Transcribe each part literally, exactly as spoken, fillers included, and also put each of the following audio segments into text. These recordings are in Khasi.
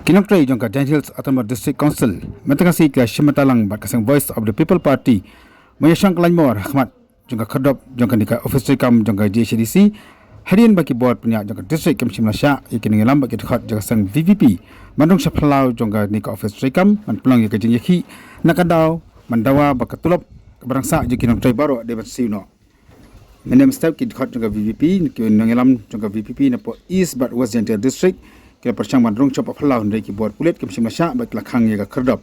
Ki nongtrei jong ka Jaintia Hills Autonomous District Council mynta ka sngi ki la shim bynta lang bad ka seng Voice of the People Party ban ïashong khlaiñ mor ha khmat jong ka khyrdop jong kane ka office treikam jong ka J H A D C, hadien ba ki bor pynïaid jong ka district kim shym la shah ïa ki nongïalam bad ki dkhot jong ka seng V P P ban rung sha phyllaw jong kane ka office treikam ban pynlong ïa ka jingïakhih na ka daw ban dawa ba ka tulop kaba dang sah jong ki nongtrei baroh dei ban siew noh. Mynne mynstep ki dkhot jong ka V P P, ki nongïalam jong ka V P P napoh East bad West Jaintia District ki la pyrshang ban rung sha phyllaw hynrei ki bor pulit kim shym la shah bad ki la khang ïa ka khyrdop.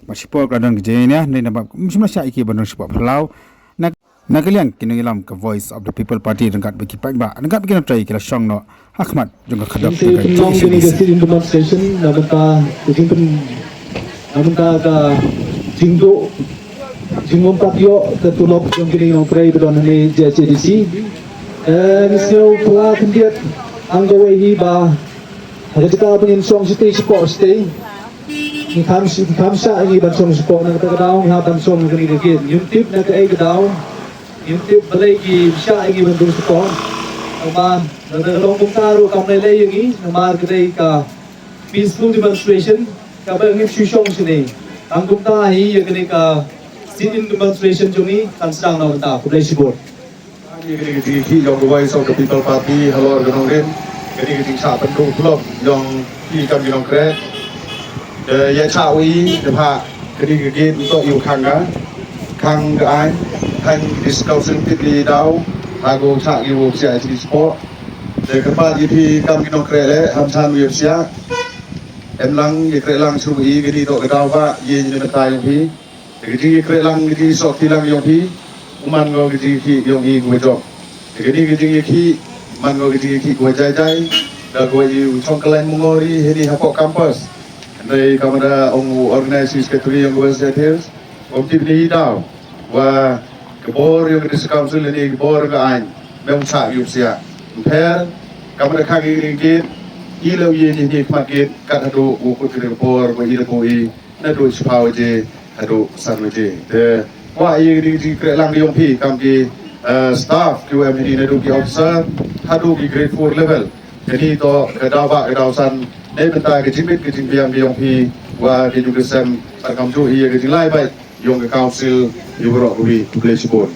Bad shipor ka la don ka jingïaineh hynrei namar kim shym la shah ïa ki ban rung sha phyllaw, na, na ka liang ki nongïalam ka Voice of the People Party ryngkat bad ki paidbah ryngkat bad ki nongtrei ki la shong noh ha khmat jong ka khyrdop jong ka J H A D C. Demonstration na bynta ka jingpyn na bynta ka jingduh jingmumpat ïoh ka tulop jong kine ki nongtrei ba don hangne J H A D C. Eh, ngi sngew phylla khyndiat hangta kawei hi ba ha ka jaka ba ngin shong shatei shapoh shatei, ngi kham shi- ngi kham shah ïa ngi ban shong shapoh, na kata ka daw ngi hap ban shong ha kane ka gate. Ngim tip na kaei ka daw, ngim tip balei ki shah ïa ngi ban rung shapoh. Namar na kata ka daw kumta ruh kam lei lei ïa ngi namar ka dei ka peaceful demonstration kaba ngim shu shong shane. Tang kumta hi ïa kane ka sit-in demonstration jong ngi kan sdang na bynta. Khublei shibun. Ïa kane ka jingïakhih jong ka Voice of the People Party halor ka nongrim, kane ka jingshah pynduh tulop jong ki kam ki nongtrei. Te ïa shah wi te pha kane ka gate uto ïa u khang ka khang ka aiñ, khang District Council tip ïa daw ha ko shah ïa u psiah ïa ki sport. Te kyrpad ïa phi kam ki nongtrei le ham than ïa u psiah. Em lang ïa trei lang shu ïa kane to ka daw ba ïa ïa ne mynta ïa phi. Te ka jingïakhreh lang ka jingïasoh kti lang yong phi, u man ko ka jingïakhih yong i kaba jop. Te kane ka jingïakhih man ko ka jingïakhih kaba jai jai da kaba i u chong ka lain mungori hini hapoh campus. Hynrei ka mada ong u organizing secretary yong ka West Jaintia Hills, ong tip ni i daw wa ka bor yong ka District Council hini ka bor ka aiñ, mem sa yu sia. Pher ka mada khang i ni gate, i leu i ni ni khmat gate kat haduh u kut ka bor ba i da ko i. Naduh shiphew baje haduh san baje. Te kwah ïa ka jingïakhreh lang yong phi kam ki, eh, staff kiwa em hi naduh ki officer haduh ki grade four level. Kani to ka daw ba ka daw san. Dei mynta ka jingbit ka jingbiang yong phi wa ka jingkyrmen bad kamjooh ïa ka jinglai bad yong ka council ïa waroh kawi. Khublei shibun.